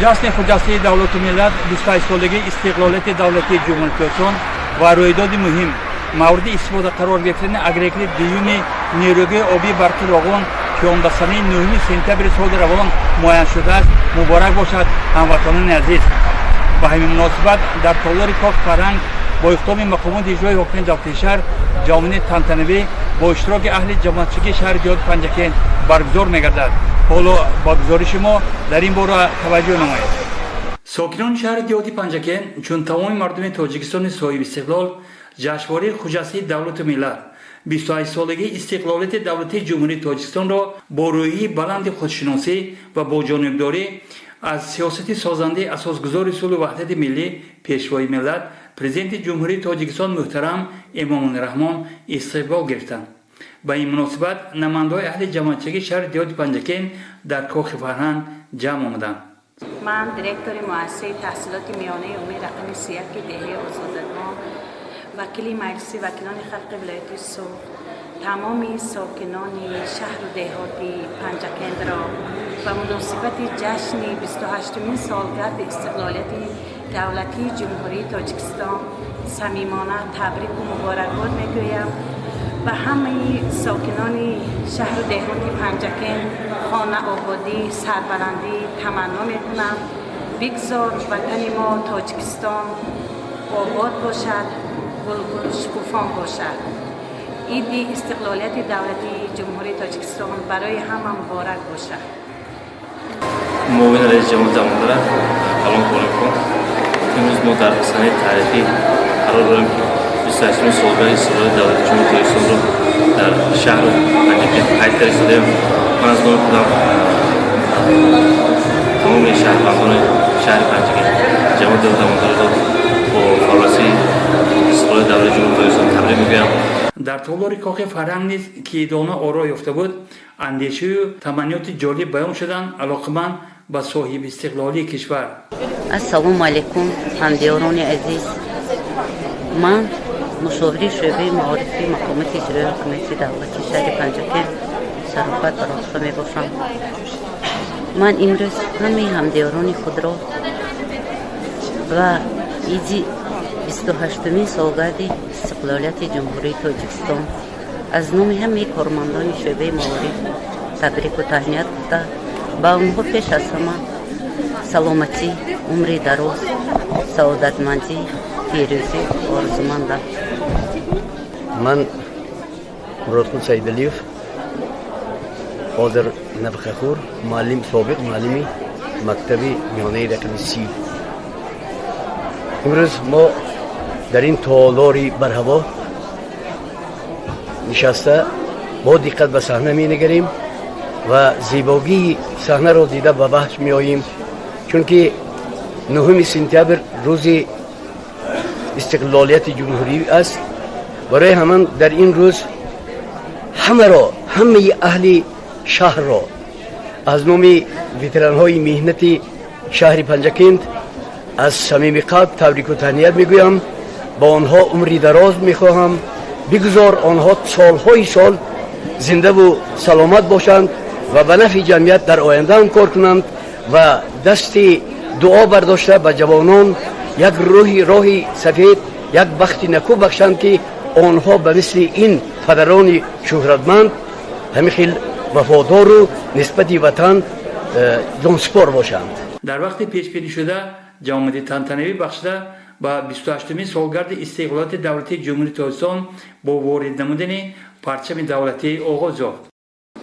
Ҷашни хуҷастаи давлату миллат, 28-солагии истиқлолияти давлатии Ҷумҳурии Тоҷикистон ва рӯйдоди муҳим, мавриди истифода қарор гирифтани агрегати дуюми нерӯгоҳи обии барқи Роғун, ки он ба санаи 9 сентябри соли равон муайян шудааст, муборак бошад, ҳамватанони азиз. Ба ҳамин муносибат дар толори Кохи фарҳанг бо иқдоми мақомоти иҷрои ҳокимияти давлатии шаҳр ҷавони тантанавӣ бо иштироки аҳли ҷамоатчигии шаҳри деҳоти Панҷакент баргузор мегардад. Ҳоло ба гузориши мо дар ин бора таваҷҷӯҳ намоед. Сокинони шаҳри деҳоти Панҷакент, чун тамоми мардуми Тоҷикистони соҳибистиқлол, ҷашнвораи хуҷастаи давлату миллат, 28-солагии истиқлолияти давлатии Ҷумҳурии Тоҷикистонро бо рӯҳияи баланди худшиносӣ ва бо ҷонибдорӣ аз сиёсати созандаи асосгузори сулҳу ваҳдати миллӣ, Пешвои миллат, Президенти Ҷумҳурии Тоҷикистон муҳтарам Эмомалӣ Раҳмон истиқбол гирифтанд. Ба ин муносибат намояндаҳои аҳли ҷамоатчигии шаҳри деҳоти Панҷакент дар Кохи фарҳанг ҷамъ омаданд. Ман, директори муассисаи таҳсилоти миёнаи умумии рақами 31 деҳаи Озодагон, вакили Маҷлиси вакилони халқи вилояти Суғд, тамоми сокинони шаҳру деҳоти Панҷакендро ба муносибати ҷашни 28-умин солгарди истиқлолияти давлатии Ҷумҳурии Тоҷикистон самимона табрику муборакбод мегӯям. Ба ҳамаи сокинони шаҳру деҳоти Панҷакент хонаободӣ, сарбаландӣ таманно мекунам. Бигзор ватани мо Тоҷикистон обод бошад, гулгул шукуфон бошад. Иди истиқлолияти давлатии Ҷумҳурии Тоҷикистон барои ҳама муборак бошад. Муовини раиси ҷамоати Дамондара Калон Колимхон, имрӯз мо дар санаи таърихӣ қарор дорем, ки 28-уми солгарди истиқлолияти давлати Ҷумҳурии Тоҷикистонро дар шаҳру Панҷакент қайд карда истодаем. Ман аз номи худам, тамоми шаҳрвандони шаҳри Панҷакент, ҷамоати Дамондараро бо фарорасии истиқлолияти давлати Ҷумҳурии Тоҷикистон табрик мегӯям. Дар толори Кохи фарҳанг низ, ки идона оро ёфта буд, андешаю таманниёти ҷолиб баён шуданд, алоқаманд ба соҳибистиқлолии кишвар. Ассалому алайкум, ҳамдиёрони азиз! Ман, мушовири шӯъбаи маорифи мақомоти иҷроии ҳокимияти давлатии шаҳри Панҷакент Шарофат Баротова мебошам. Ман имрӯз ҳамаи ҳамдиёрони худро ба иди 28-умин солгарди истиқлолияти Ҷумҳурии Тоҷикистон аз номи ҳамаи кормандони шӯъбаи маориф табрику таҳният гуфта, ба онҳо пеш аз ҳама саломатӣ, умри дароз, саодатмандӣ, пирӯзӣ орзумандам. Ман, Муродқул Саидалиев, ҳозир нафақахӯр, муаллим, собиқ муаллими мактаби миёнаи рақами 30, имрӯз мо дар ин толори барҳаво нишаста, бо диққат ба саҳна менигарем ва зебогии саҳнаро дида ба ваҳш меоем, чунки 9 сентябр рӯзи истиқлолияти ҷумҳурӣ аст. Барои ҳаман дар ин рӯз ҳамаро, ҳамаи аҳли шаҳрро аз номи ветеранҳои меҳнати шаҳри Панҷакент аз самими қалб табрику таҳният мегӯям. Ба онҳо умри дароз мехоҳам. Бигузор онҳо солҳои сол зиндаву саломат бошанд ва ба нафъи ҷамъият дар оянда ҳам кор кунанд ва дасти дуо бардошта ба ҷавонон як рӯҳи роҳи сафед, як бахти накӯ бахшанд, ки онҳо ба мисли ин падарони шӯҳратманд ҳамин хел вафодору нисбати ватан ҷонсупор бошанд. Дар вақти пешбинишуда ҷамъомади тантанавӣ, бахшида ба 28-умин солгарди истиқлолияти давлатии Ҷумҳурии Тоҷикистон, бо ворид намудани парчами давлатӣ оғоз ёфт.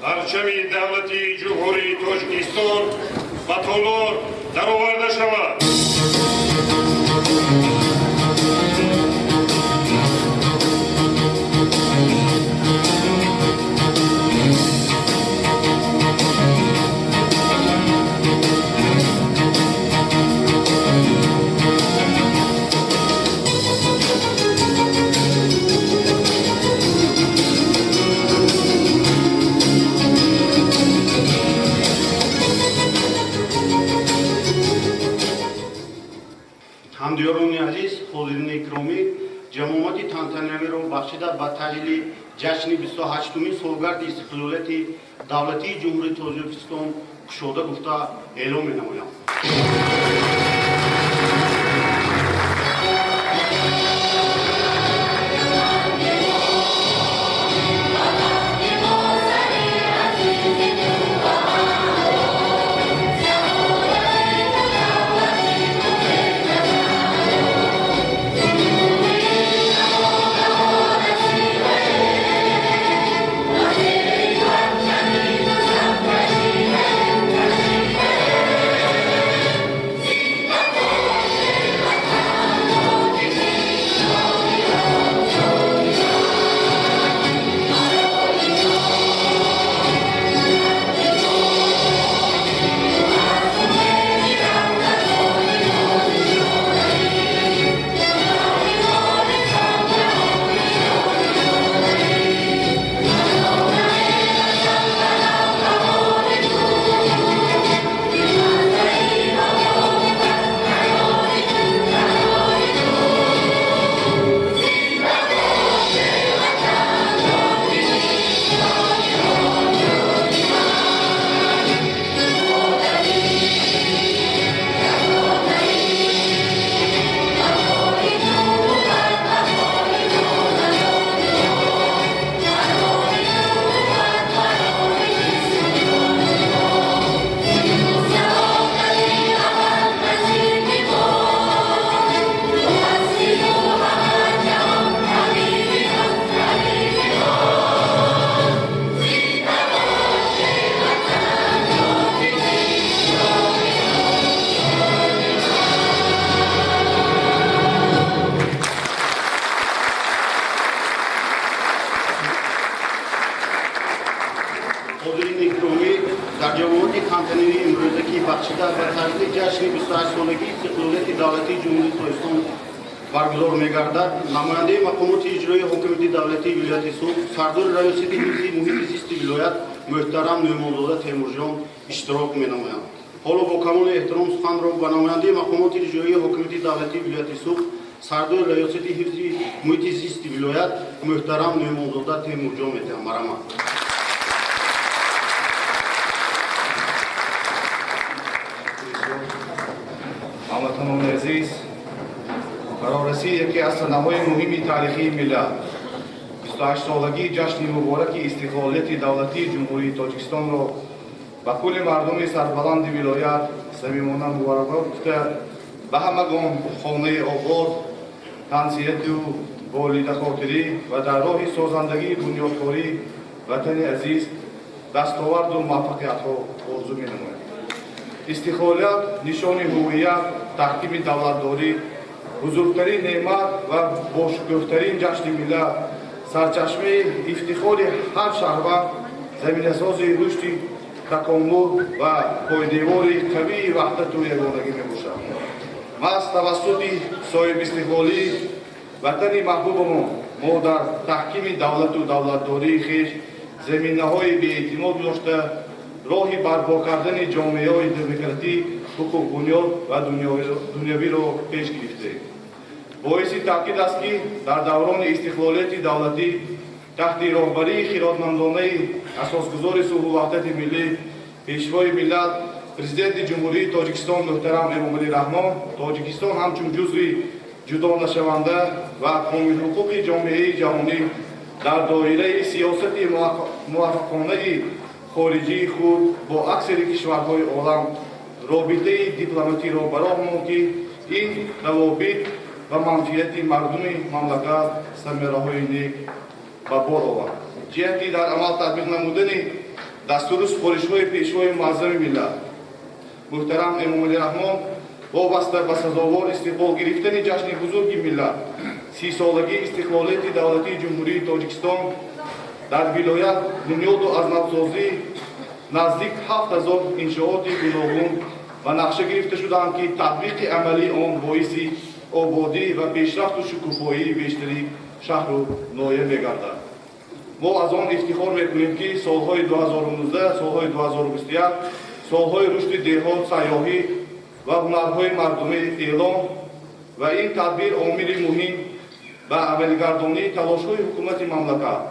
Парчами давлати Ҷумҳурии Тоҷикистон ба толор дароварда шавад. Ҳамдиёрони азиз, ҳозирини икромӣ, ҷамъомади тантанавиро бахшида ба таҷлили ҷашни 28-умин солгарди истиқлолияти давлатии Ҷумҳурии Тоҷикистон кушода гуфта Эълом менамоям. Ҳозирини икромӣ, дар ҷамоати тантанавии имрӯза, ки бахшида ба таҷлили ҷашни 28-солагии истиқлолияти давлатии Ҷумҳурии Тоҷикистон баргузор мегардад, намояндаи мақомоти иҷроии ҳокимияти давлатии вилояти Суғд, сардори раёсати ҳифзи муҳити зисти вилоят муҳтарам Нӯъмонзода Темурҷон иштирок менамоянд. Ҳоло бо камоли эҳтиром суханро ба намояндаи мақомоти иҷроии ҳокимияти давлатии вилояти Суғд, сардори раёсати ҳифзи муҳити зисти вилоят муҳтарам Нӯъмонзода Темурҷон метиҳам. Марҳамат. Ҳамватанони азиз, фарорасии яке аз санаҳои муҳими таърихии миллат, 28-солагии ҷашни мубораки истиқлолияти давлатии Ҷумҳурии Тоҷикистонро ба кулли мардуми сарбаланди вилоят самимона муборакбод гуфта, ба ҳамагон хонаи обод, тансиҳату болидахотирӣ ва дар роҳи созандагии бунёдкории ватани азиз дастоварду муваффақиятҳо орзу менамоям. Истиқлолият нишони ҳуввият, таҳкими давлатдорӣ, бузургтарин неъмат ва бошукӯҳтарин ҷашни миллат, сарчашмаи ифтихори ҳар шаҳрванд, заминасози рушди такомул ва пойдевори қавии ваҳдату ягонагӣ мебошад. Маҳз тавассути соҳибистиқлолии ватани маҳбубамон мо дар таҳкими давлату давлатдории хеш заминаҳои беэътимод гузошта, роҳи барпо кардани ҷомеаҳои демократӣ, ҳуқуқбунёд ва дунявиро пеш гирифтем. Боиси таъкид аст, ки дар даврони истиқлолияти давлатӣ таҳти роҳбарии хирадмандонаи асосгузори сулҳу ваҳдати миллӣ, пешвои миллат, Президенти Ҷумҳурии Тоҷикистон муҳтарам Эмомалӣ Раҳмон, Тоҷикистон ҳамчун ҷузъи ҷудонашаванда ва комилҳуқуқи ҷомеаи ҷаҳонӣ дар доираи сиёсати муваффақонаи хориҷии худ бо аксари кишварҳои олам робитаи дипломатиро ба роҳ монд, ки ин равобит ба манфиати мардуми мамлакат самараҳои нек ба бор овард. Ҷиҳати дар амал татбиқ намудани дастуру супоришҳои пешвои муаззами миллат муҳтарам Эмомалӣ Раҳмон вобаста ба сазовор истиқбол гирифтани ҷашни бузурги миллат, 30-солагии истиқлолияти давлатии Ҷумҳурии Тоҷикистон, дар вилоят бунёду аз навсозӣ наздик 7000 иншооти гуногун ба нақша гирифта шудаанд, ки татбиқи амалии он боиси ободӣ ва пешрафту шукуфоии бештари шаҳру ноҳия мегардад. Мо аз он ифтихор мекунем, ки солҳои 2019, солҳои 2021 солҳои рушди деҳот, сайёҳӣ ва ҳунарҳои мардумӣ эълон ва ин тадбир омили муҳим ба амалигардонии талошҳои ҳукумати мамлакат,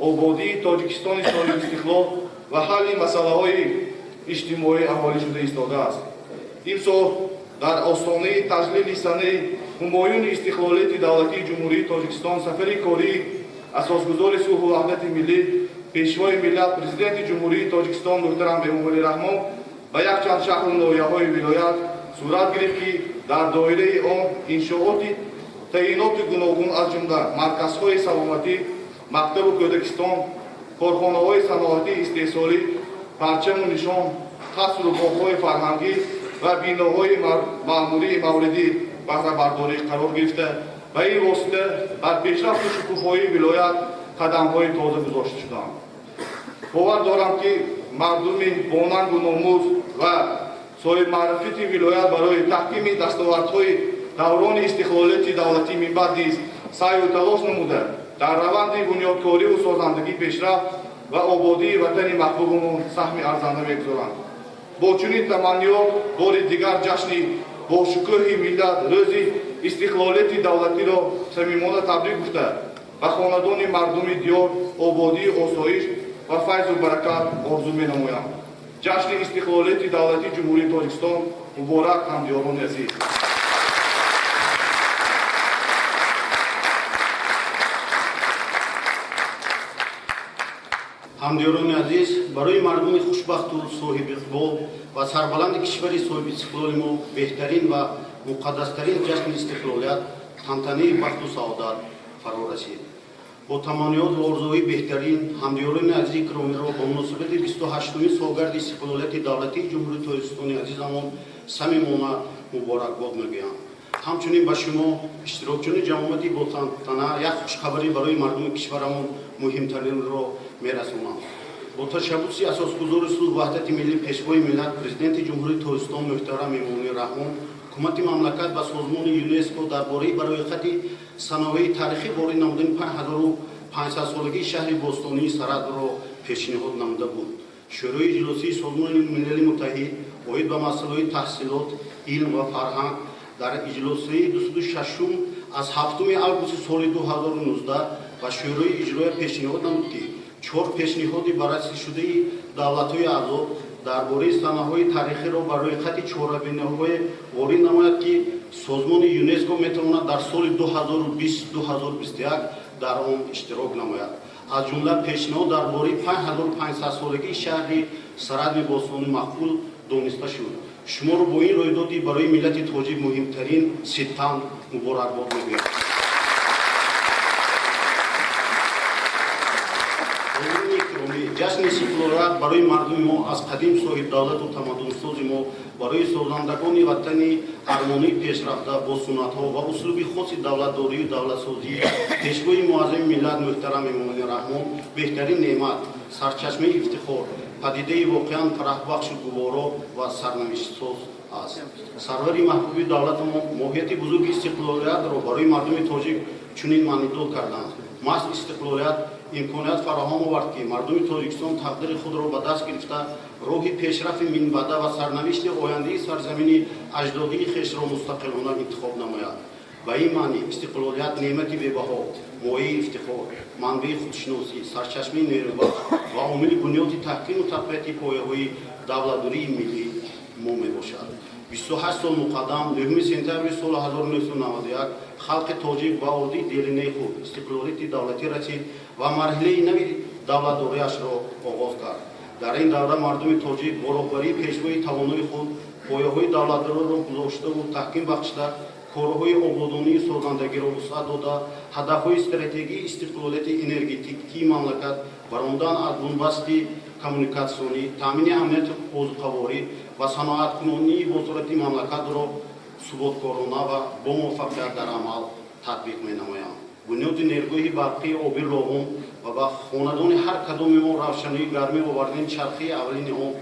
ободии Тоҷикистони соҳибистиқлол ва ҳалли масъалаҳои иҷтимоии аҳолӣ шуда истодааст. Имсол дар остонаи таҷлили санаи ҳумоюни истиқлолияти давлатии Ҷумҳурии Тоҷикистон сафари кории асосгузори сулҳу ваҳдати миллӣ, Пешвои миллат, Президенти Ҷумҳурии Тоҷикистон муҳтарам Эмомалӣ Раҳмон ба якчанд шаҳру ноҳияҳои вилоят сурат гирифт, ки дар доираи он иншооти таъиноти гуногун, аз ҷумла марказҳои саломатӣ, мактабу кӯдакистон, корхонаҳои саноатии истеҳсолӣ, парчаму нишон, қасру боғҳои фарҳангӣ ва биноҳои маъмурии мавриди баҳрабардорӣ қарор гирифта, ба ин восита бар пешрафту шукуфоии вилоят қадамҳои тоза гузошта шуданд. Бовар дорам, ки мардуми бонангу номус ва соҳибмаърифати вилоят барои таҳкими дастовардҳои даврони истиқлолияти давлатӣ минбаъд низ саъю талош намуда, дар раванди бунёдкориву созандагӣ, пешрафт ва ободии ватани маҳбубамон саҳми арзанда мегузоранд. Бо чунин таманниёт бори дигар ҷашни бошукӯҳи миллат, Рӯзи истиқлолияти давлатиро самимона табрик гуфта, ба хонадони мардуми диёр ободию осоиш ва файзу баракат орзу менамоям. Ҷашни истиқлолияти давлатии Ҷумҳурии Тоҷикистон муборак, ҳамдиёрони азиз! Ҳамдиёрони азиз, барои мардуми хушбахту соҳибиқбол ва сарбаланди кишвари соҳибистиқлоли мо беҳтарин ва муқаддастарин ҷашни истиқлолият, тантанаи бахту саодат фаро расид. Бо таманниёт ва орзуҳои беҳтарин ҳамдиёрони азизи икромиро бо муносибати 28-уми солгарди истиқлолияти давлатии Ҷумҳурии Тоҷикистони азизамон самимона муборакбод мегӯям. Ҳамчунин ба шумо, иштирокчиёни ҷамоати ботантана, як хушхабарӣ барои мардуми кишварамон муҳимтаринро мерасонам. Бо ташаббуси асосгузори сулҳу ваҳдати миллӣ, Пешвои миллат, Президенти Ҷумҳурии Тоҷикистон муҳтарам Эмомалӣ Раҳмон, ҳукумати мамлакат ба созмони ЮНЕСКО дар бораи ба рӯйхати саноҳои таърихӣ ворид намудани 5500-солагии шаҳри бостонии Сарадро пешниҳод намуда буд. Шӯрои иҷлосии Созмони Милали Муттаҳид оид ба масъалаҳои таҳсилот, илм ва фарҳанг дар иҷлосияи 206-ум аз 7 августи соли 2019 ба Шӯрои иҷроия пешниҳод намуд, ки чор пешниҳоди баррасишудаи давлатҳои аъзо дар бораи санаҳои таърихиро ба рӯйхати чорабиниҳое ворид намояд, ки созмони ЮНЕСКО метавонад дар соли 2020-2021 дар он иштирок намояд. Аз ҷумла пешниҳод дар бораи 5500-солагии шаҳри Сарадми бостонӣ мақбул дониста шуд. Шуморо бо ин рӯйдоди барои миллати тоҷик муҳимтарин сидқан муборакбод мегӯям. Ҷашни истиқлолият барои мардуми мо, аз қадим соҳибдавлату тамаддунсози мо, барои созандагони ватани армонии пешрафта бо суннатҳо ва услуби хоси давлатдорию давлатсозӣ Пешвои муаззами миллат муҳтарам Эмомалӣ Раҳмон беҳтарин неъмат, сарчашмаи ифтихор, падидаи воқеан фараҳбахшу гуворо ва сарнавиштсоз аст. Сарвари маҳбуби давлатамон моҳияти бузурги истиқлолиятро барои мардуми тоҷик чунин маънидод карданд: маҳз истиқлолият имконият фароҳам овард, ки мардуми Тоҷикистон тақдири худро ба даст гирифта, роҳи пешрафти минбаъда ва сарнавишти ояндаи сарзамини аҷдодии хешро мустақилона интихоб намояд. Ба ин маънӣ истиқлолият неъмати бебаҳо, мояи ифтихор, манбаи худшиносӣ, сарчашмаи нерӯбахш ва омили бунёди таҳкиму тақвияти пояҳои давлатдории миллии мо мебошад. 28 сол муқаддам, 9 сентябри соли 1991, халқи тоҷик ба ордии деринаи худ, истиқлолияти давлатӣ расид ва марҳилаи нави давлатдориашро оғоз кард. Дар ин давра мардуми тоҷик бо роҳбарии пешвои тавонои худ пояҳои давлатдориро гузоштаву таҳким бахшида, корҳои ободонию созандагиро вусъат дода, ҳадафҳои стратегии истиқлолияти энергетикии мамлакат, баромадан аз бунбасти коммуникатсионӣ, таъмини амнияти озуқаворӣ ва саноаткунонии босуръати мамлакатро суботкорона ва бомуваффақият дар амал татбиқ менамоянд. Бунёди нерӯгоҳи барқии оби Роғун ва ба хонадони ҳар кадоми мо равшанию гармӣ овардани чархии аввалини он,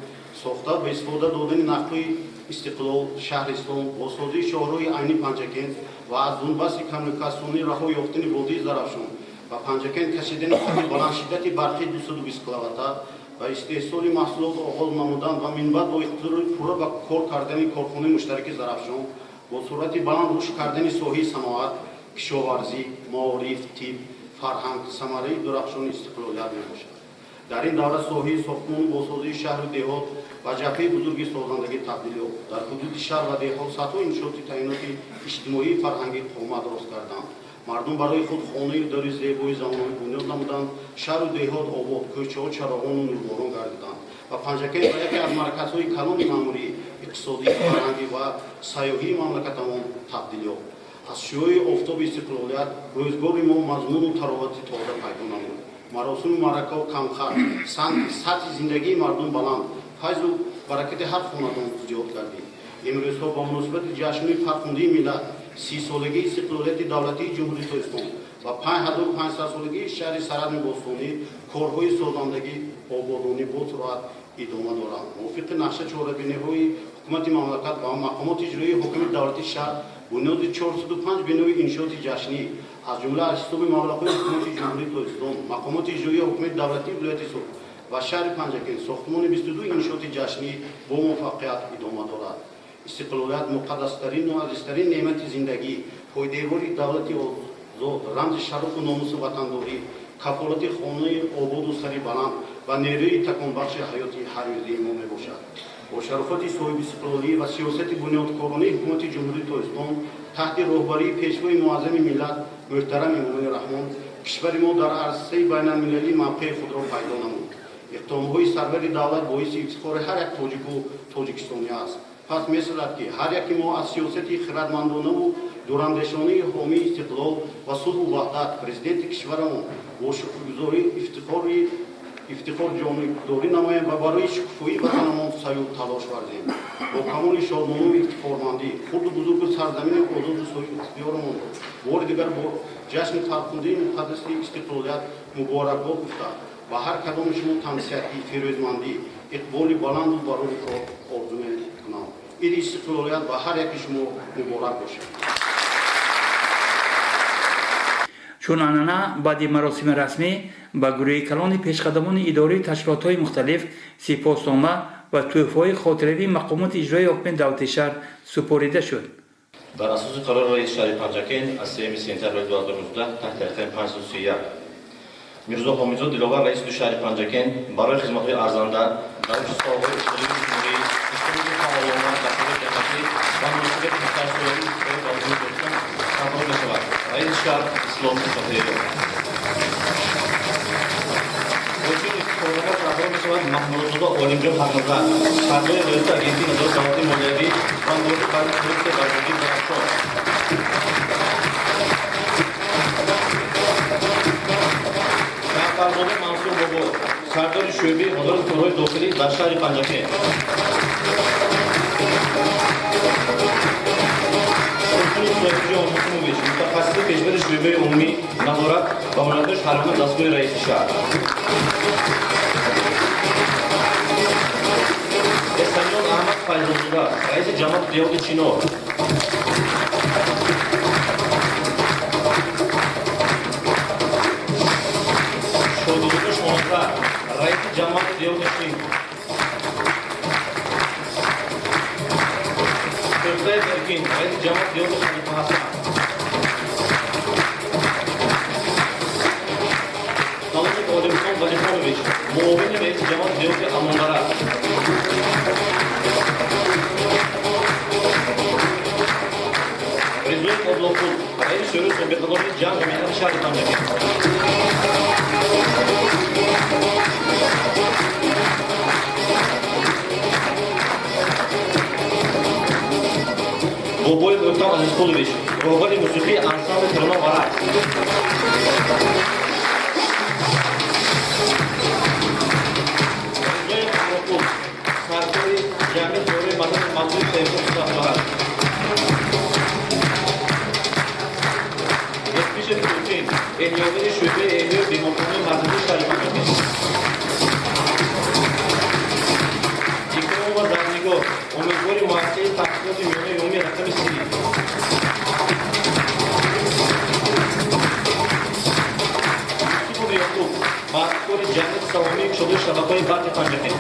сохта ба истифода додани нақлҳои Истиқлол, Шаҳристон, бозсозии шоҳроҳи Айни Панҷакент ва аз бунбасти коммуникатсионӣ раҳо ёфтани водии Зарафшон, ба Панҷакент кашидани хати баландшиддати барқии 220 киловатта, ба истеҳсоли маҳсулот оғоз намудан ва минбаъд бо иқтидори пурра ба кор кардани корхонаи муштараки Зарафшон, бо суръати баланд рушд кардани соҳаи саноат, кишоварзӣ, маориф, тиб, фарҳанг самараи дурахшони истиқлолият мебошад. Дар ин давра соҳаи сохтмону бозсозии шаҳру деҳот ба ҷабҳаи бузурги созандагӣ табдил ёфт. Дар ҳудуди шаҳр ва деҳот садҳо иншооти таъиноти иҷтимоии фарҳангӣ қомат рост карданд. Мардум барои худ хонаи дари зебои замонавӣ бунёд намуданд, шаҳру деҳот обод, кӯчаҳо чароғону нурборон гардиданд ва Панҷакент ба яке аз марказҳои калони маъмурӣ, иқтисодӣ, фарҳангӣ ва сайёҳии мамлакатамон табдил ёфт. Аз шӯъаи офтоби истиқлолият рӯзгори мо мазмуну таровати тоза пайдо намуд. Маросиму маъракаҳо камхарҷ, сатҳи зиндагии мардум баланд, файзу баракати ҳар хонадон зиёд гардид. Имрӯзҳо ба муносибати ҷашнҳои фархундии миллат, 30-солагии истиқлолияти давлатии Ҷумҳурии Тоҷикистон ва 5500-солагии шаҳри Саразми бостонӣ корҳои созандагӣ, ободонӣ бо суръат идома доранд. Мувофиқи нақша чорабиниҳои ҳукумати мамлакат ва мақомоти иҷроии ҳокимияти давлатии шаҳр бунёди 405 бинои иншооти ҷашнӣ, аз ҷумла аз ҳисоби маблағҳои ҳукумати Ҷумҳурии Тоҷикистон, мақомоти иҷроии ҳокимияти давлатии вилояти Суғд ва шаҳри Панҷакент сохтмони 22 иншооти ҷашнӣ бо муваффақият идома дорад. Истиқлолият муқаддастарину азизтарин неъмати зиндагӣ, пойдевори давлати озод, рамзи шарафу номуси ватандорӣ, кафолати хонаи ободу сари баланд ва нерӯи таконбахши ҳаёти ҳаррӯзаи мо мебошад. Бо шарофати соҳибистиқлолӣ ва сиёсати бунёдкоронаи ҳукумати Ҷумҳурии Тоҷикистон таҳти роҳбарии пешвои муаззами миллат муҳтарам Эмомалӣ Раҳмон кишвари мо дар арсаи байналмилалӣ мавқеи худро пайдо намуд. Иқдомҳои сарвари давлат боиси ифтихори ҳар як тоҷику тоҷикистонӣ аст. Пас месозад, ки ҳар яке мо аз сиёсати хирадмандонаву дурандешонаи ҳомии истиқлол ва сулҳу ваҳдат, президенти кишварамон бо шукргузорӣ ифтихор ҷонибдорӣ намоем ва барои шукуфоии ватанамон саъю талош варзем. Бо камоли шодмониву ифтихормандӣ хурду бузургу сарзамини озоду соҳибихтиёрамон бори дигар бо ҷашни фархундаи муқаддаси истиқлолият муборакбод гуфта, ба ҳар кадоми шумо тансиҳатӣ, фирӯзмандӣ, иқболи баланду барори кор орзу мекунам. Иди истиқлолият ба ҳар яки шумо муборак бошад. Чун анъана, баъди маросими расмӣ ба гурӯҳи калони пешқадамони идораи ташкилотҳои мухталиф сипоснома ва тӯҳфаҳои хотиравии мақомоти иҷроии ҳокимияти давлатии шаҳр супорида шуд. Бар асоси қарори раиси шаҳри Панҷакент аз 3 сентябри 2019 таҳти рақами 531, Мирзо Ҳомидзод Диловар, раиси ду шаҳри Панҷакент, барои хизматҳои арзанда дар рушди соҳаҳои иқтисодии ҷумҳурӣ, иштироки фаъолона дар корҳои ҷамъиятӣ ва муносибати 28-солагии истиқлоли давлатии Тоҷикистон сарфароз мешавад. Раиси шаҳр Ислом Фатҳиев. Бо чунин ифтихорнома сарфароз мешавад Маҳмудзода Олимҷон Ҳақназар, сардори риёсати Агентии назорати давлатии молиявӣ ва мубориза бар коррупсия дар ҷумҳурии Бадахшон. Ҷаъфарзода Мансур Бобо, сардори шӯъбаи вазорати корҳои дохилӣ дар шаҳри Панҷакент. Турсунов Соҳибҷон Муслимович, мутахассиси пешбари шӯъбаи умумӣ назорат ба муроҷиати шаҳрвандон дастгоҳи раиси шаҳр. Эҳсонҷон Аҳмад Файзулзода, раиси ҷамоати деҳоти Чинор. Шодизода Шоназар, раиси ҷамоати деҳоти Чин. Тӯхтаев Эркин, раиси ҷамоати деҳоти Халифа Ҳасан. Саломов Олимхон Валихонович, муовини раиси ҷамоати деҳоти Амондара. Ризоев Облоқул, раиси шӯрои собиқадори ҷамъ ва меҳнати шаҳри Панҷакент. Бобоев Ӯктам Азизқулович, роҳбари мусиқии ансамбли тарона ва рақс. Ризоев Амроқул, сардори ҷамъияти дорои маҳдуд мавзӯи саҳифаи. Эспишев Турчин, эҳёгари шӯъбаи эҳёи беморхонаи марказии шаҳри Панҷакент. Икромова Зарнигор, омӯзгори муассисаи таҳсилоти миёнаи умумӣ рақами 30. Юсупов Ёқуб, маҳсулкори ҷамъияти саҳомии кушодаи шабакаҳои барқи Панҷакент.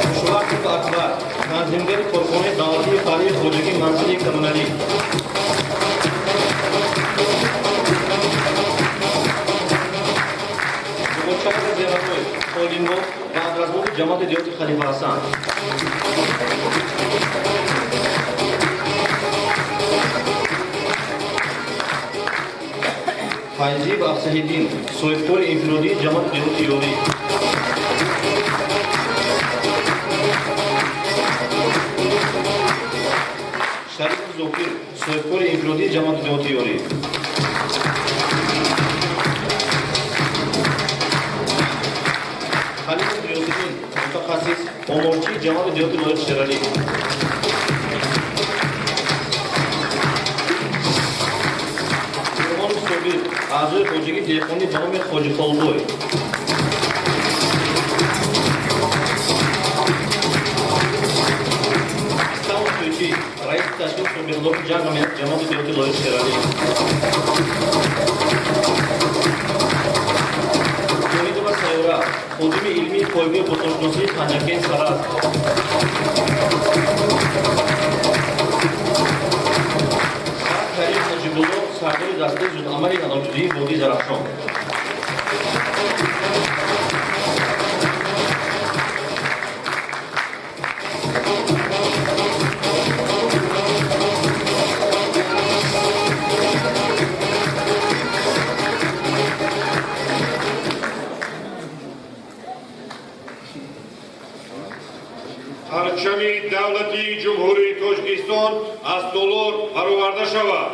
Хушвақтов Акбар, танзимгари корхонаи давлатии фаръии хоҷагии Манзили коммуналӣ. Бобочаева Зенатой, Олимов ва Абдуразмонов, ҷамоати деҳоти Халифа Ҳасан. Файзиев Афзалиддин, соҳибкори инфиродии ҷамоати деҳоти Ёрӣ. Шарипов Зокир, соҳибкори инфиродии ҷамоати деҳоти Ёрӣ. Халилов Риёзиддин, мутахассис оморчии ҷамоати деҳоти Лоиқ Шералӣ. Нурмонов Собир, аъзои хоҷагии деҳқонӣ ба номи Хоҷи Холбой. Истамов Тӯйчӣ, раиси ташкилоти собиқдори ҷанг ва меҳнати ҷамоати деҳоти Лоиқ Шералӣ. Ҷовидова Сайёра, ходими илмии пойгоҳи бостоншиносии Панҷакент Сараз. Ва Карим Наҷибулло, сардори дастаи зудамали наҷотдиҳии водии Зарафшон. Парчами давлатии Ҷумҳурии Тоҷикистон аз толор бароварда шавад.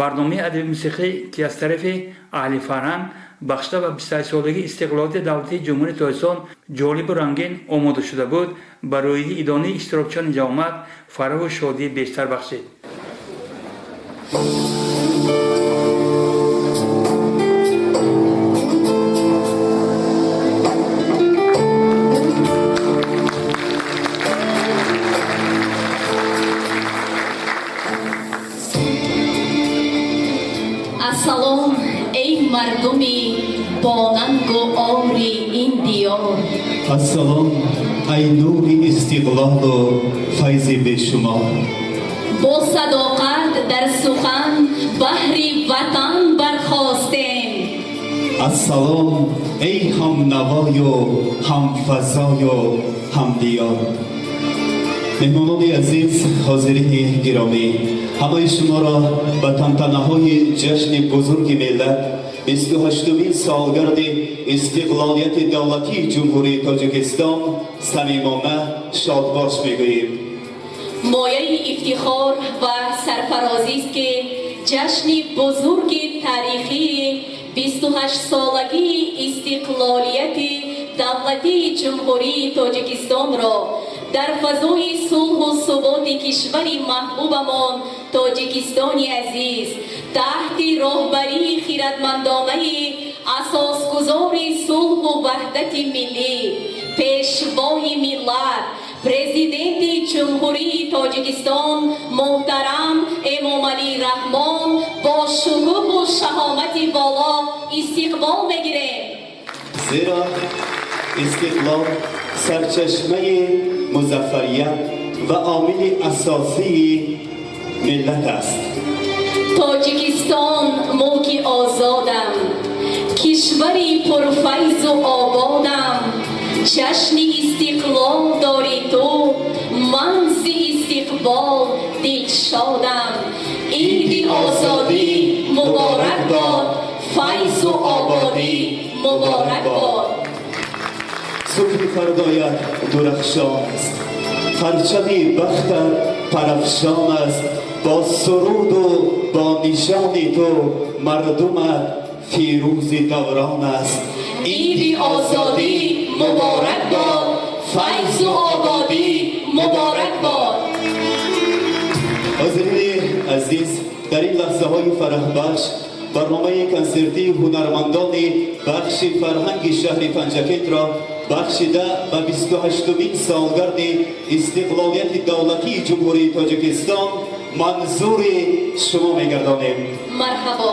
Барномаи адаби мусиқӣ, ки аз тарафи аҳли фарҳанг бахшида ба 28-солагии истиқлолияти давлатии Ҷумҳурии Тоҷикистон ҷолибу рангин омода шуда буд, ба рӯҳи идонии иштирокчиёни ҷамоат фараҳу шодии бештар бахшид. Ассалом, эй мардуми бонангу ори ин диёр. Ассалом, ай нури истиқлолу файзи бешумор. Бо садоқат дар сухан баҳри ватан бархостем. Ассалом, эй ҳамнавою ҳамфазою ҳамдиёр. Меҳмонони азиз, ҳозирини гиромӣ, ҳамаи шуморо ба тантанаҳои ҷашни бузурги миллат, 28-умин солгарди истиқлолияти давлатии Ҷумҳурии Тоҷикистон самимона шодбош мегӯем. Мояи ифтихор ва сарфарозист, ки ҷашни бузурги таърихии 28-солагии истиқлолияти давлатии Ҷумҳурии Тоҷикистонро дар фазои сулҳу суботи кишвари маҳбубамон Тоҷикистони азиз, таҳти роҳбарии хиратмандонаи асосгузори сулҳу ваҳдати миллӣ, пешвои миллат, Президенти Ҷумҳурии Тоҷикистон муҳтарам Эмомалӣ Раҳмон бо шукӯҳу шаҳомати воло истиқбол мегирем. Зеро истиқлол сарчашмаи музаффарият ва омили асосии миллат аст. Тоҷикистон мулки озодам, кишвари пурфайзу ободам, ҷашни истиқлол дорӣ ту, ман зи истиқбол дилшодам. Иди озодӣ муборак бод, файзу ободӣ муборак бод. Субҳи фардоят дурахшон аст, парчами бахтат парафшон аст, бо суруду бо нишони ту мардумат фирӯзи даврон аст. Иди озодӣ муборак бод, файзу ободӣ муборак бод. Ҳозирини азиз, дар ин лаҳзаҳои фараҳбахш Барномаи консертии ҳунармандони бахши фарҳанги шаҳри Панҷакентро бахшида ба 28-умин солгарди истиқлолияти давлатии Ҷумҳурии Тоҷикистон манзури шумо мегардонем. Марҳабо.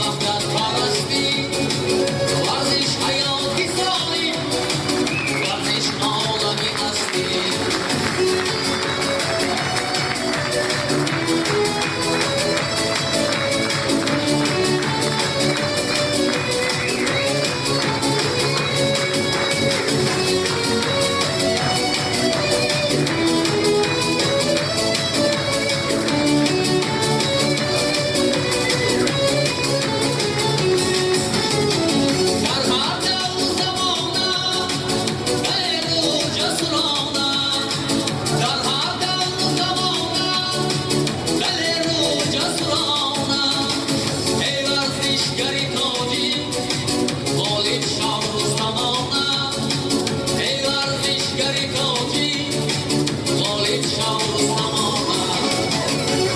Ваҳдатпарастӣ, варзиш ҳаёти солим, варзиш олами ҳастӣ. Дар ҳар давру замона далеру ҷасурона, дар ҳар давру замона далеру ҷасурона, эй варзишгари тоҷик, ғолиб шав рустамона, эй варзишгари тоҷик, ғолиб шав рустамона.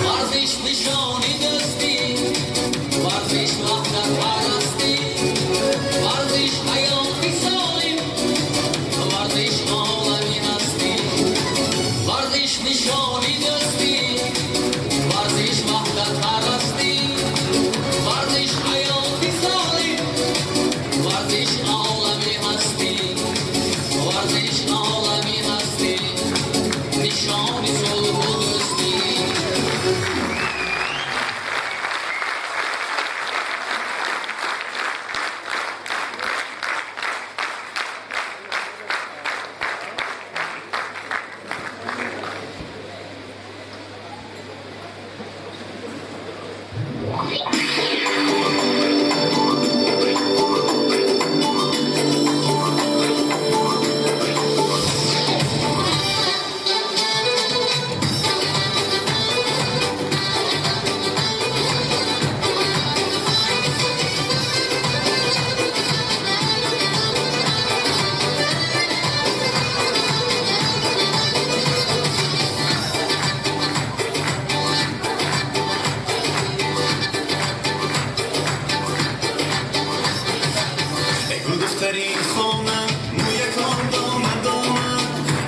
Варзиш нишони дӯстӣ, варзиш ваҳдатпарастӣ, варзиш ҳаёти солим, варзиш олами ҳастӣ. Варзиш нишони дӯстӣ, варзиш ваҳдатпарастӣ, варзиш ҳаёти солим, варзиш олами ҳастӣ, варзиш олами ҳастӣ, нишони сулҳу дӯстӣ. Эй гул духтари хона, мӯякон дона дона,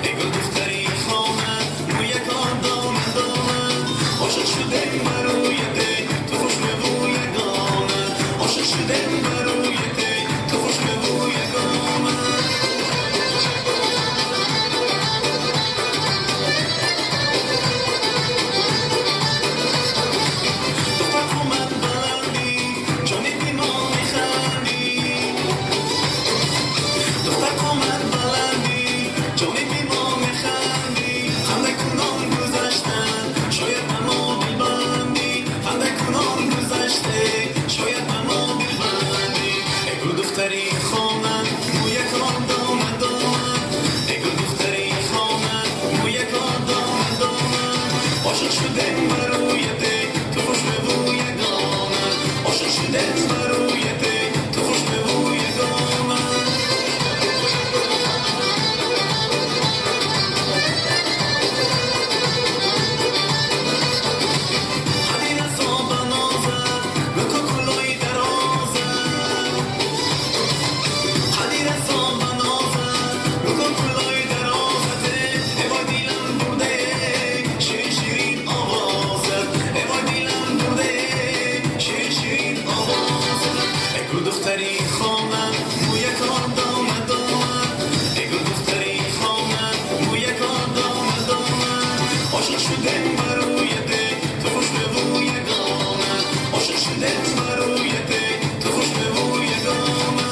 эй гул духтари хона, мӯякон дона дона, ошиқ шудем ба рӯят, ту хушрӯву ягона, ошиқ шудем ба рӯят, ту хушрӯву ягона. Духтар қомат баландӣ, ҷониби мо механдӣ, духтар қомат баландӣ, ҷониби мо механдӣ, хандакунон гузаштан, шояд ба мо дилбандӣ, хандакунон гузаште, шояд ба мо дилбандӣ. Эй гул духтари хона, мӯякон дона дона, эй гул духтари хона, мӯякон дона дона, ошиқ шудем ба рӯят, ту хушрӯву ягона, ошиқ шудем ба рӯят, ту хушрӯву ягона. Қади расо ба нозат, гулку кулои дарозат, қади расо ба нозат, гулку кулои дарозат, эй вой дилам бурде, ширин ширин овозат, эй вой дилам бурде, ширин ширин овозат. Эй гул духтари хона, мӯякон дона дона, эй гул духтари хона, мӯякон дона дона, ошиқ шудем ба рӯят, ту хушрӯву ягона, ошиқ шудем ба рӯят, ту хушрӯву ягона.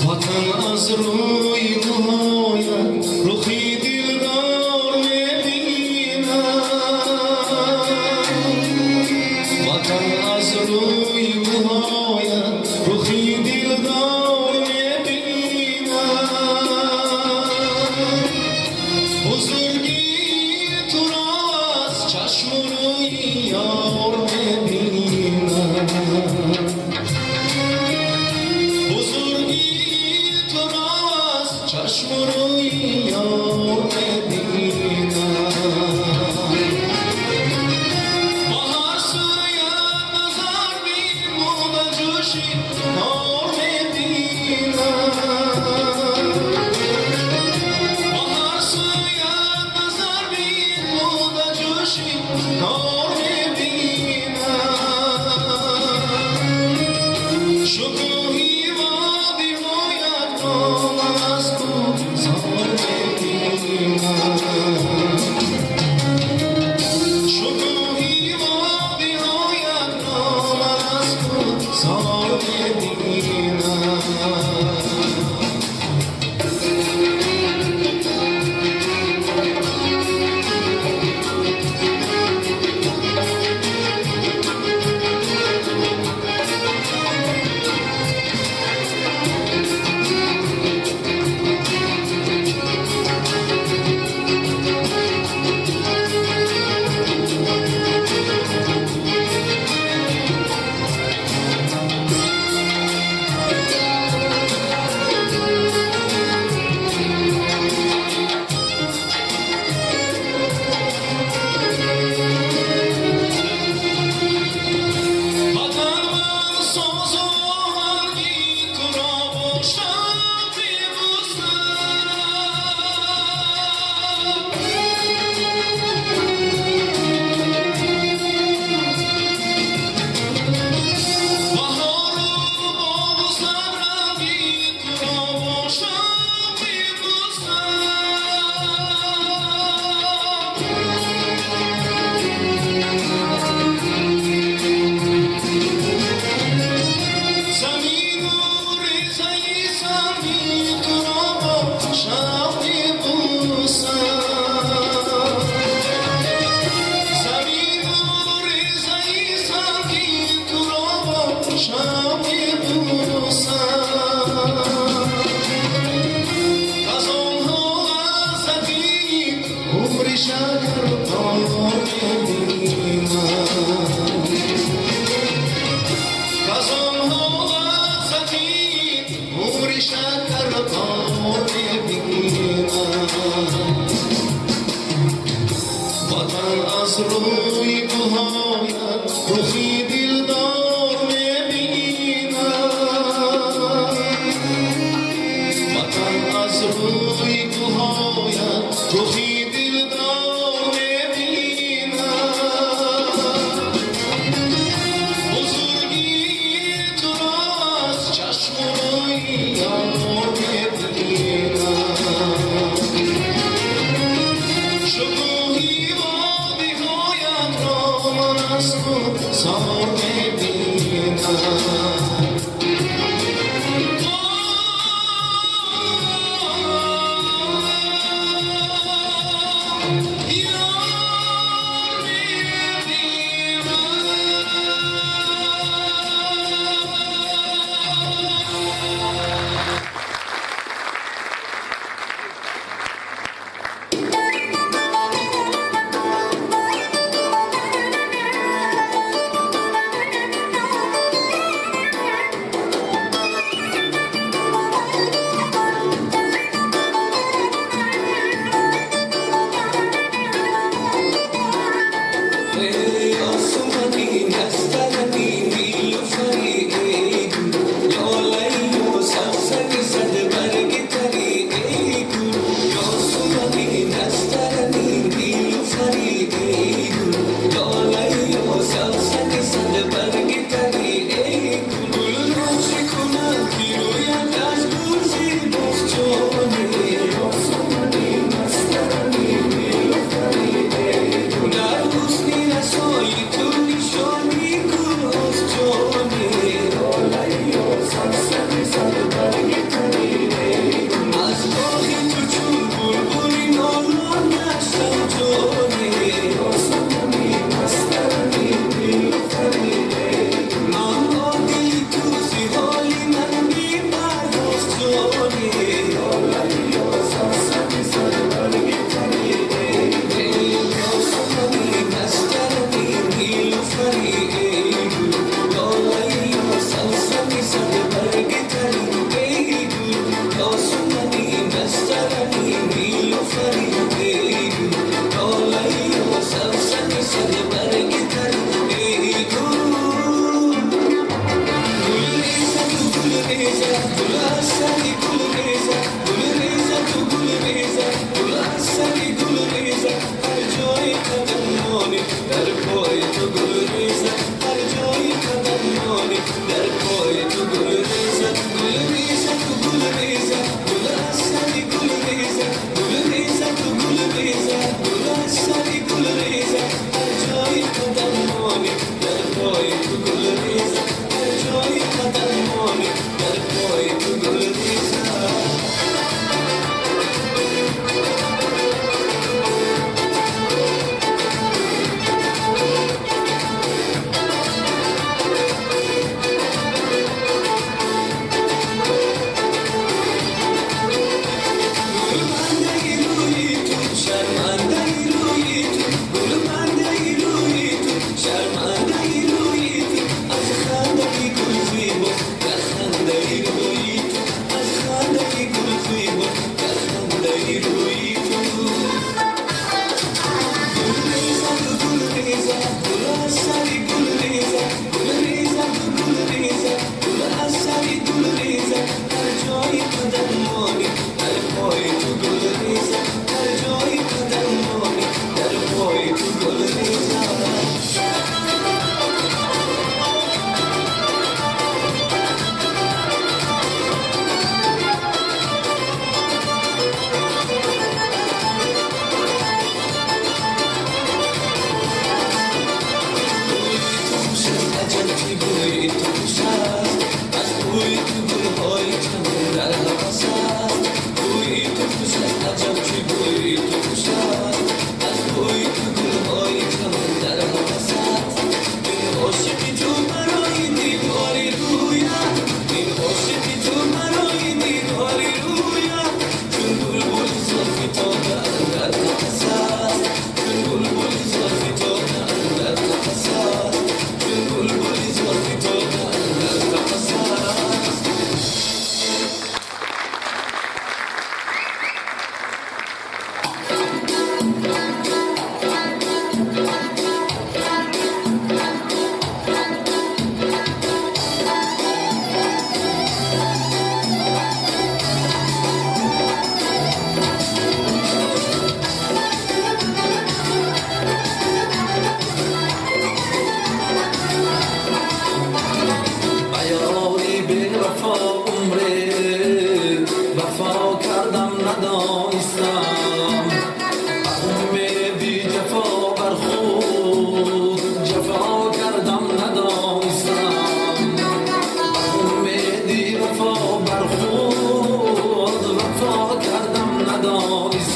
Ватан аз рӯи гулҳоят рухи дилдор мебинам. Ватан аз рӯи гулҳоят рухи дилдор мебинам. Бузургии туро аз чашму рӯи ёр мебинам. Бузургии туро аз чашму рӯи ёр мебинам. Ба ҳар сӯят назар бимуда ҷӯши нор мебинам. Ба ҳар сӯят назар бимуда ҷӯши нор мебинам. Шукӯҳи водиҳоятро ман аз кӯҳсор мебинам. Шукӯҳи водиҳоятро ман аз кӯҳсор мебинам. Ватан, ман созу оҳанги туро бо шавқ мебусам. Баҳору боғу садранги туро бо шавқ мебусам. Замину резаи санги туро бо шавқ мебусам. Замину резаи санги туро бо шавқ мебусам. Аз онҳо лаззати умри шакарбор мебинам. Аз онҳо лаззати умри шакарбор мебинам. Ватан, аз рӯи гулҳоят рухи дилдор мебинам. Ватан, аз рӯи гулҳоят рухи дилдор мебинам. Бузургии туро аз чашму рӯи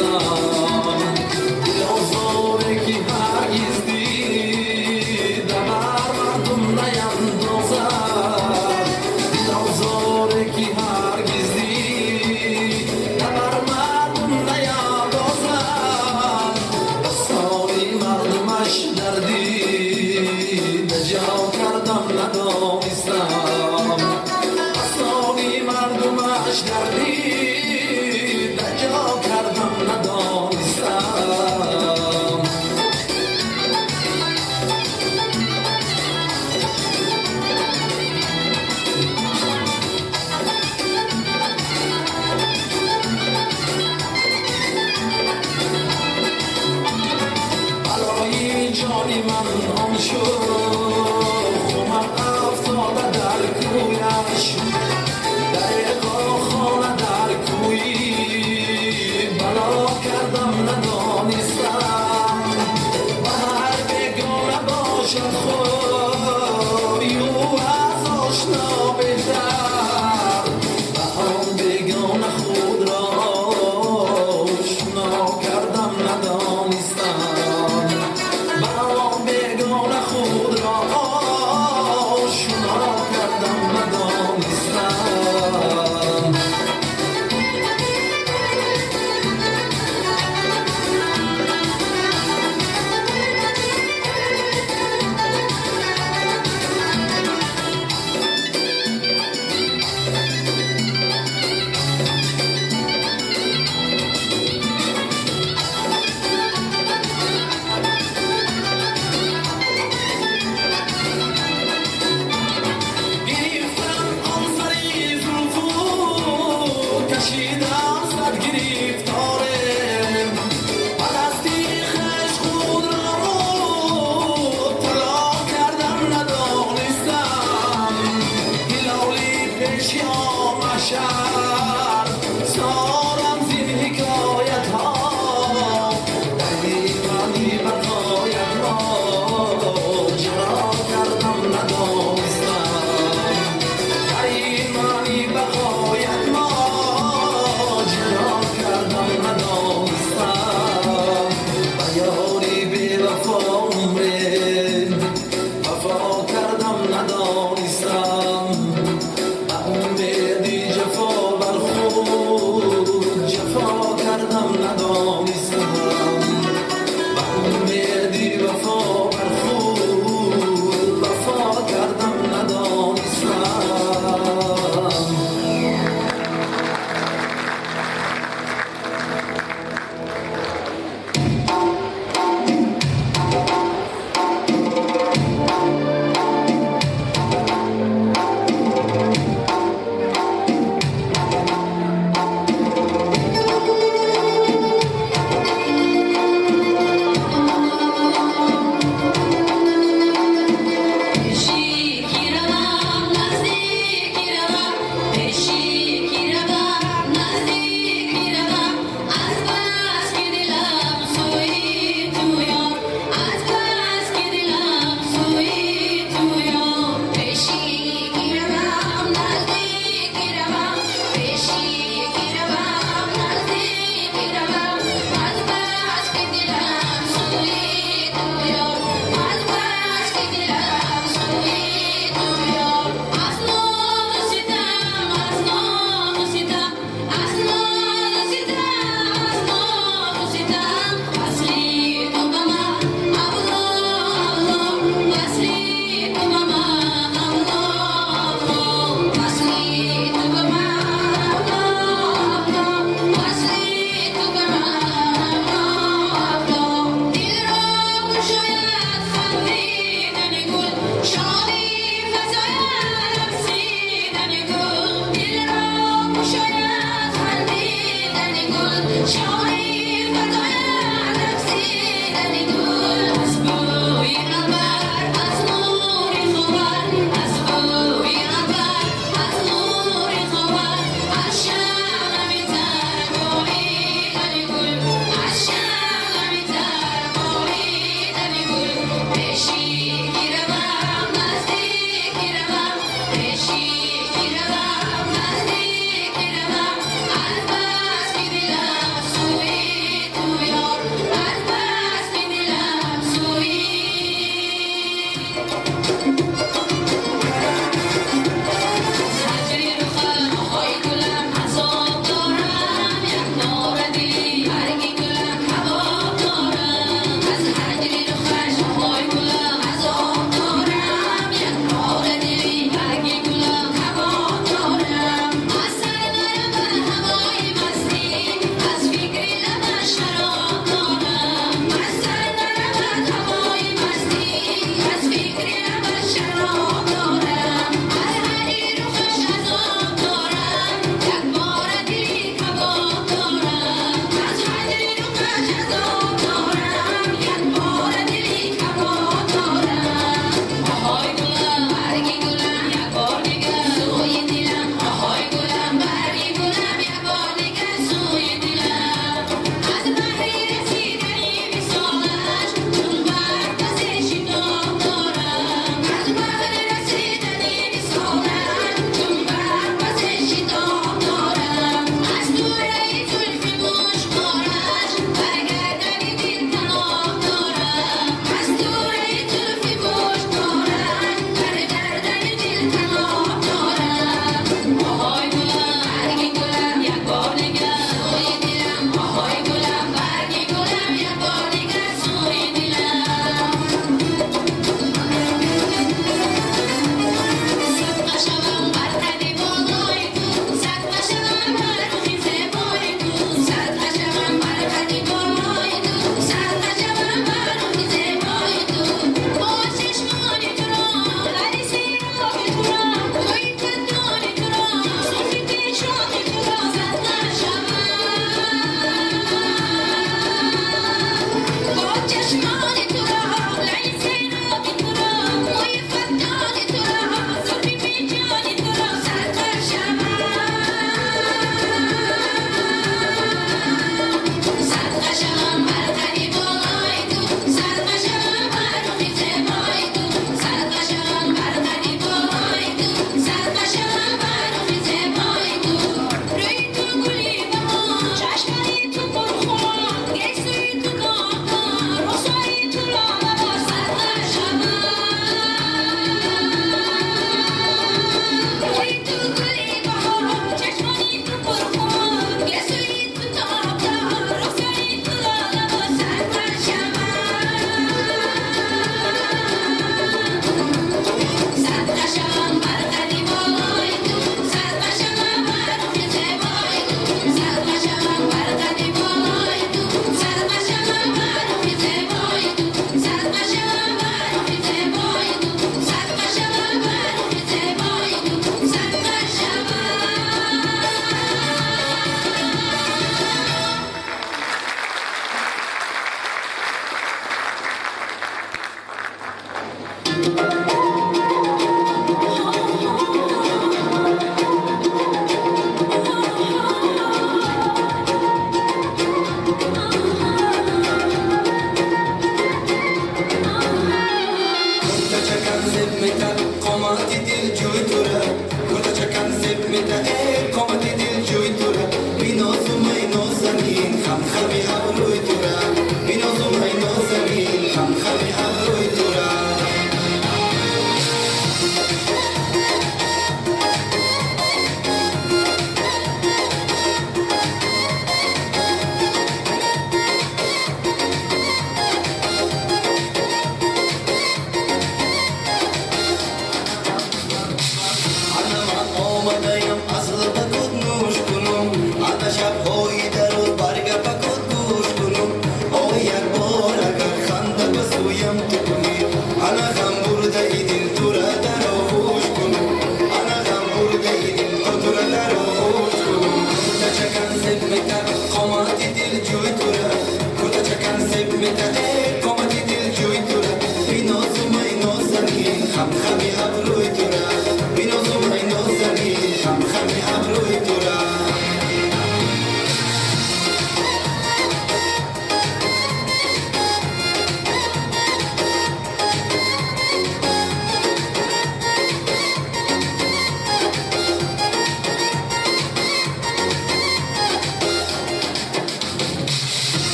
Надонистам. Дилозоре ки ҳаргиз дида бар мардум наяндозад, дилозоре ки ҳаргиз дида бар мардум наяндозад, басони мардумаш дарди ҷо кардам надонистам, басони мардумаш дарди ҷо кардам надонистам. Балои ҷони ман он шуд, хумам афтода дар кӯяш, дареғо хона дар кӯйи бало кардам надонистам. Ба ҳар бегона бошад хӯй ӯ аз ошно беҳтар, ба он бегона худро ошно кардам надонистам, ба он бегона худро ошно кардам надонистам. Гирифтам он сари зулфу, кашидам сад гирифторем, ба дасти хеш худро мубтало кардам надонистам. Ҳилоли пеши омашар сорам зин ҳикоятҳо, дар имани бақоят моҷаро кардам надонистам, дар имани бақоят моҷаро кардам надонистам. Ба ёри бевафо умре вафо кардам надонистам, ба умеди ҷафо бар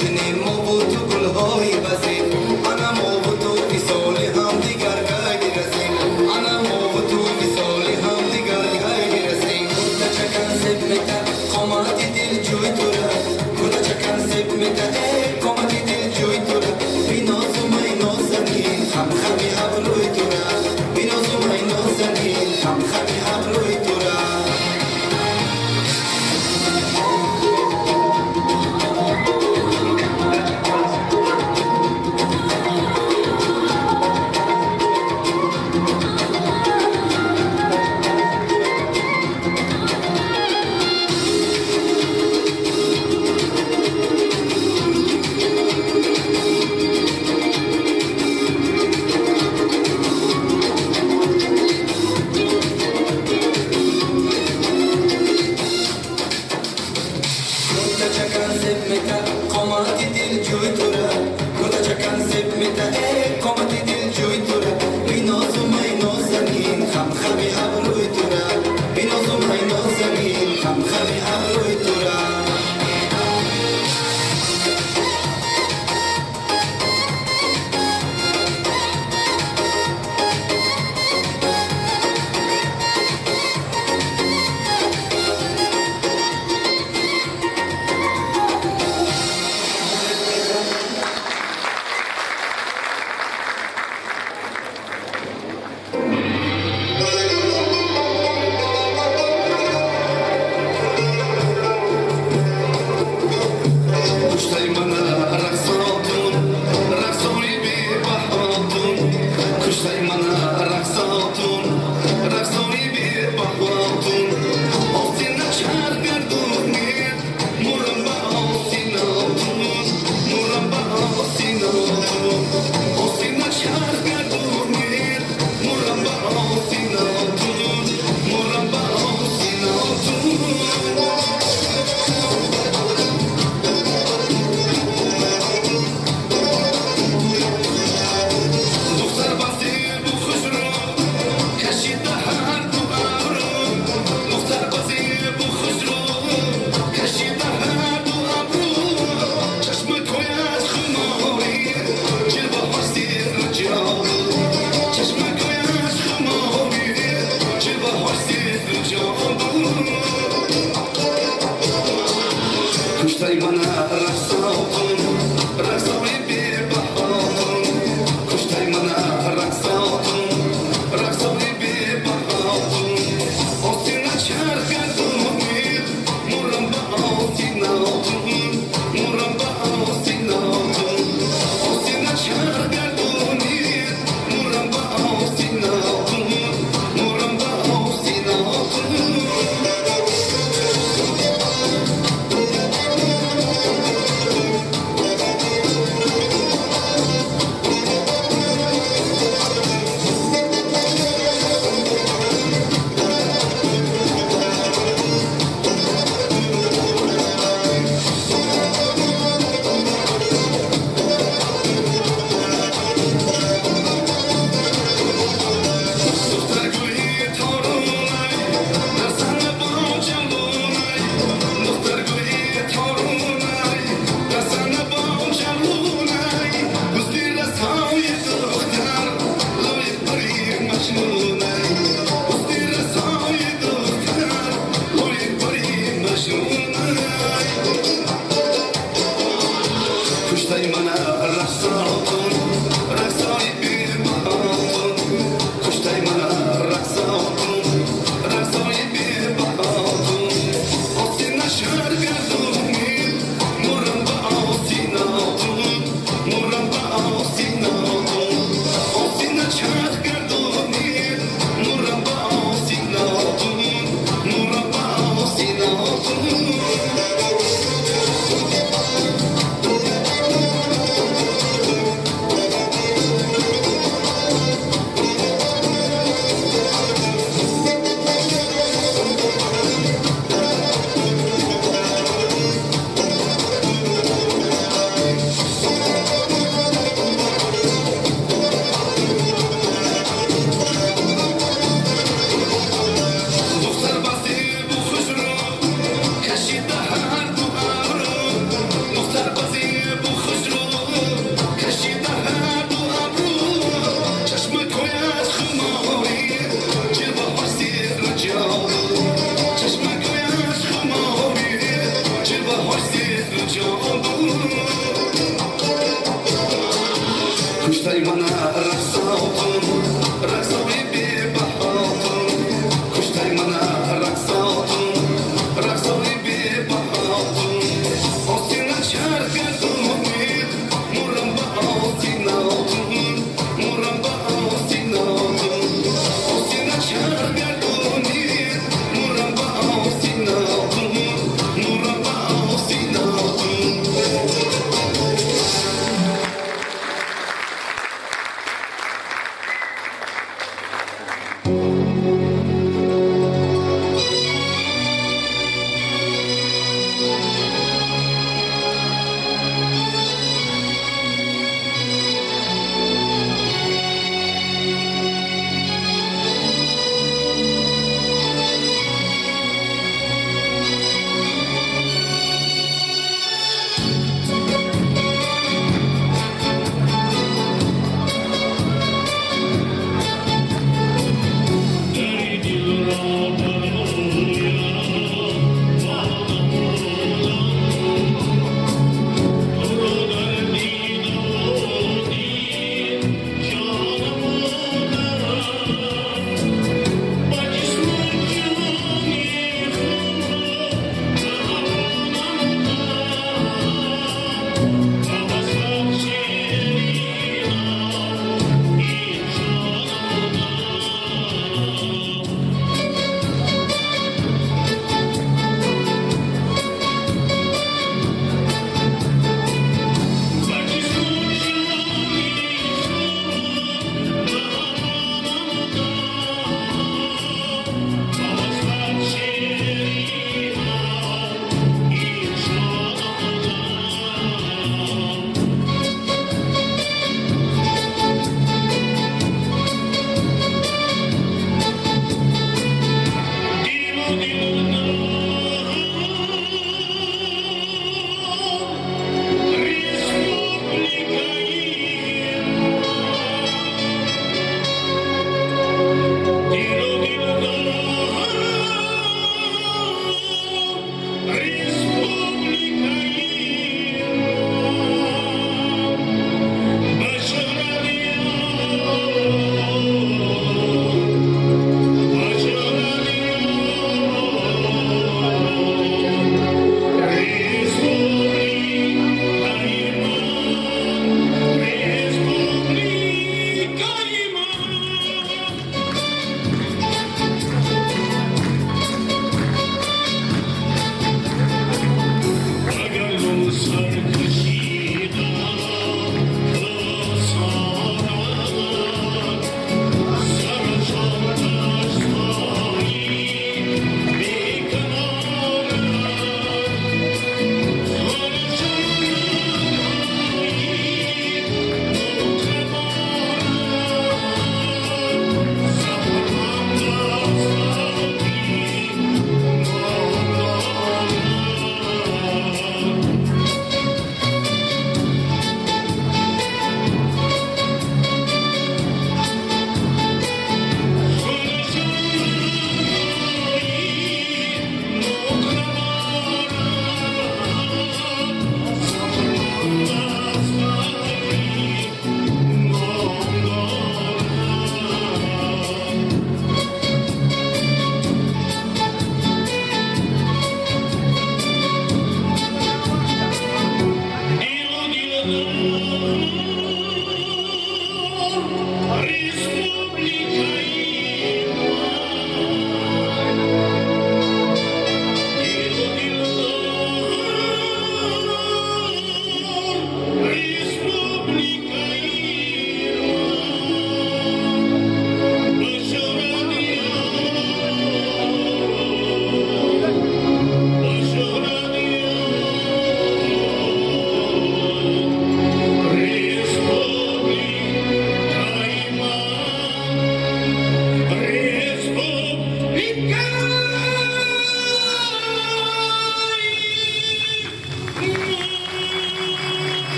Чинем мо бу ту гулҳои вазиф, ана мо бу ту висоли ҳамдигар кай бирасем, ана мо бу ту висоли ҳамдигар кай бирасем. Куртачакан зеб мета қомати дилҷӯй тура, куртачакан зеб мета қомати дилҷӯй тура, бинозумай нозанин хамхами абрӯи тура, бинозумай нозанин хамхами абрӯи тура. Куртачакан зеб мета қомати дилҷӯй тура, куртачакан зеб мета қомати дилҷӯй тура, бинозумай нозанин хамхами абрӯи тура, бинозумай нозанин хамхами абрӯи тура. Куштаи мана рақсотун, рақсои бебаҳотун, куштаи мана рақсотун, рақсои бебаҳотун, остина чарх гардонед, мурам ба остинотун, мурам ба остинотун, остина чарх гардонед, мурам ба остинотун, мурам ба остинотун. Духтар ба зебу хушрӯ кашида ҳар ду абрӯ, духтар ба зебу хушрӯ кашида ҳар ду абрӯ, чашмакояш хуморӣ, ҷилваҳош сирру ҷоду, чашмакояш хуморӣ, ҷилваҳош сирру ҷоду. Куштаи мана рақсотун, рақсои бебаҳотун, куштаи мана рақсотун, рақсои бебаҳотун, остина чарх гардонед, мурам ба остинотун, мурам ба остинотун, остина чарх гардонед, мурам ба остинотун, мурам ба остинотун. Духтар гули торунай, дар саҳна бо ҷавлунай, духтар гули торунай, дар саҳна бо ҷавлунай, гузли расои духтар лоиқ бари маҷнунай, гузли расои духтар лоиқ бари маҷнунай. Куштаи мана рақсотун, рақсои бебаҳотун, куштаи мана рақсотун, рақсои бебаҳотун, остина шар гардонед, мурам ба остинотун, мурам ба остинотун, остина чарх гардонед, мурам ба остинотун, мурам ба остинотун. Куштаи мана рақсотун, рақсои бебаҳотун. Куштаи мана рақсотун, рақсои бебаҳотун. Остина чарх гардонид, мурам ба остинотун, мурам ба остинотун. Остина чарх гардонид, мурам ба остинотун, мурам ба остинотун.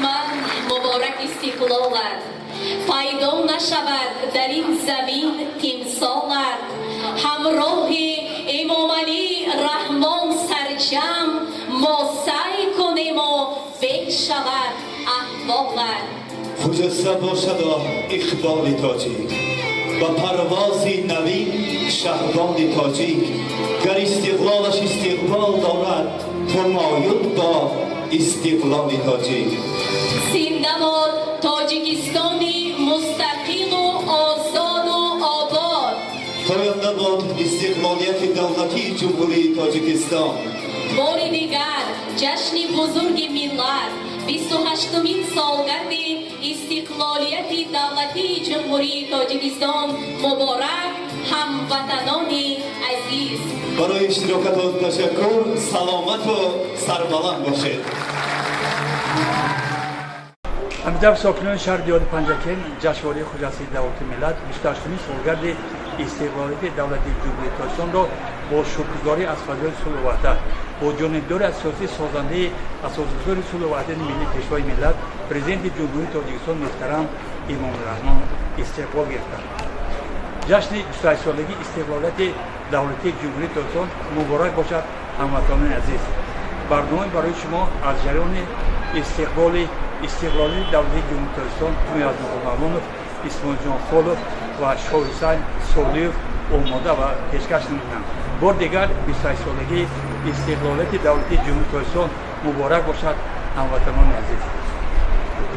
Ман муборак истиқлолат, пайдо нашавад дар ин замин тимсолат. Ҳамроҳи Эмомалӣ Раҳмон сарҷам мо сай кунему беҳ шавад аҳволат. Хуҷаста бошадо иқболи тоҷик, ба парвози навин шаҳболи тоҷик. Гар истиқлолаш истиқбол дорад, ҳумоюн бод истиқлоли тоҷик. Зинда бод Тоҷикистони мустақилу озоду обод. Поёнда бод истиқлолияти давлатии Ҷумҳурии Тоҷикистон. Бори дигар ҷашни бузурги миллат, 28-умин солгарди истиқлолияти давлатии Ҷумҳурии Тоҷикистон муборак, ҳамватанони азиз! Барои иштирокатон ташаккур, саломату сарбаланд бошед. Ҳамин сокинони шаҳри диёри Панҷакент ҷашнвораи хуҷастаи давлати миллат, 28-умин солгарди истиқлолияти давлатии Ҷумҳурии Тоҷикистонро бо шукргузорӣ аз фазои сулҳу ваҳдат, бо ҷонибдори аз сиёсии созандаи асосгузори сулҳу ваҳдати миллӣ, Пешвои миллат, Президенти Ҷумҳурии Тоҷикистон муҳтарам Эмомалӣ Раҳмон истиқбол гирифтанд. Ҷашни 28-солагии истиқлолияти давлатии Ҷумҳурии Тоҷикистон муборак бошад, ҳамватанони азиз! Барномаи барои шумо аз ҷараёни истиқболи истиқлолияти давлатии Ҷумҳурии Тоҷикистон Муязмуқул Мавлонов, Исмоилҷон Холов ва Шоҳҳусайн Солиев омода ва пешкаш намуданд. Бор дигар 28-солагии истиқлолияти давлатии Ҷумҳурии Тоҷикистон муборак бошад, ҳамватанони азиз!